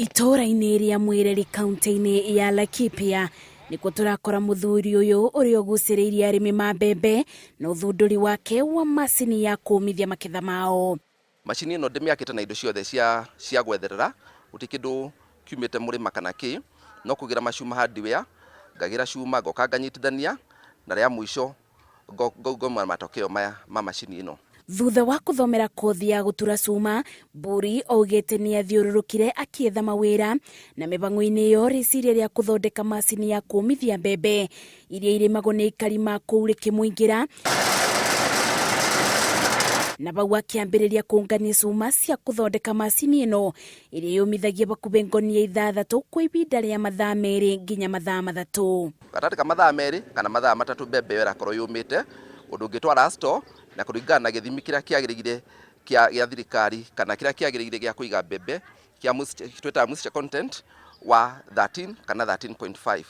Itũũra-inĩ rĩa Mwĩreri kaunti-inĩ ya Laikipia nĩkuo tũrakora mũthuri ũyũ ũrĩa ũgucĩrĩirie arĩmi ma mbembe na ũthundũri wake wa macini ya kũmithia maketha mao. Macini ĩno ndĩmĩakĩte na indo ciothe cia cia gwetherera, gũtirĩ kĩndũ kiumĩte mũrĩma kana kĩ, no kũgĩra macuma hardware, ngagĩra cuma ngoka nganyitithania, na rĩa mũico ngauma matokeo maya ma macini ĩno. Thutha wa kũthomera kothi ya gũtura cuma, Mburi augĩte nĩ athiũrũrũkire akĩetha mawĩra na mĩhang'o-inĩ ĩyo rĩciria rĩa kũthondeka macini ya kũmithia mbembe iria irĩmagwo nĩ aikari ma kũu rĩkĩmũingĩra na bau akĩambĩrĩria kũngania cuma cia kũthondeka macini ĩno ĩrĩa yũmithagia bakubĩ ngonia 6 kwa ibinda rĩa mathaa 2 nginya mathaa 3. Gatagatĩ ka mathaa 2 kana mathaa 3 mbembe ĩyo ĩrakorwo yũmĩte, ũndũ ũngĩtwara store na kũringana na gĩthimi kĩrĩa kĩagĩrĩire kĩa thirikari kana kĩrĩa kĩagĩrĩire gĩa kũiga mbembe kĩa twĩtaga moisture content wa 13 kana 13.5.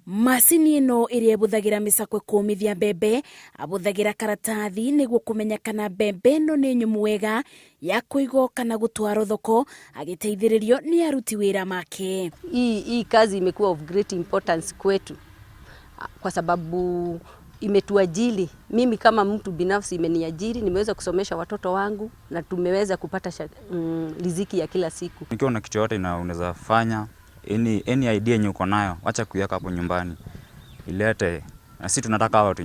Macini ĩno ĩrĩa ĩbũthagĩra mĩcakwe kũmithia mbembe abũthagĩra karatathi nĩguo kũmenya kana mbembe ĩno nĩ nyũmũ wega ya kũigwo kana gũtwarwo thoko agĩteithĩrĩrio nĩ aruti wĩra make. Hii kazi imekuwa of great importance kwetu kwa sababu imetuajiri. Mimi kama mtu binafsi imeniajiri, nimeweza kusomesha watoto wangu na tumeweza kupata riziki ya kila siku. Nikiwa na kitu yote unaweza fanya, any idea yenye uko nayo, acha kuiweka hapo nyumbani. Ilete. Na sisi tunataka watu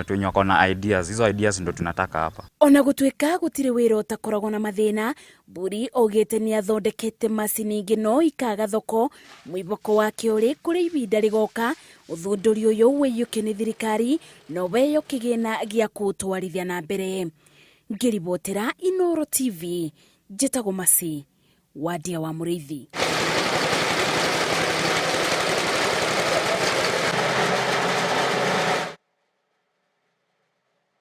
wenye wako na ideas, hizo ideas ndo tunataka hapa. Ona gũtuĩka gũtirĩ wĩra ũtakoragwo na mathĩna, Mburi augĩte nĩ athondekete macini ingĩ no ikaga thoko. Mwĩhoko wake ũrĩ kũrĩ ibinda rĩgoka ũthundũri ũyũ wĩiyũkio nĩ thirikari no weo kĩgĩna gĩa kũũtwarithia na mbere. Ngĩribotera Inooro TV, njĩtagwo Mercy Wandia wa Mũrĩithi.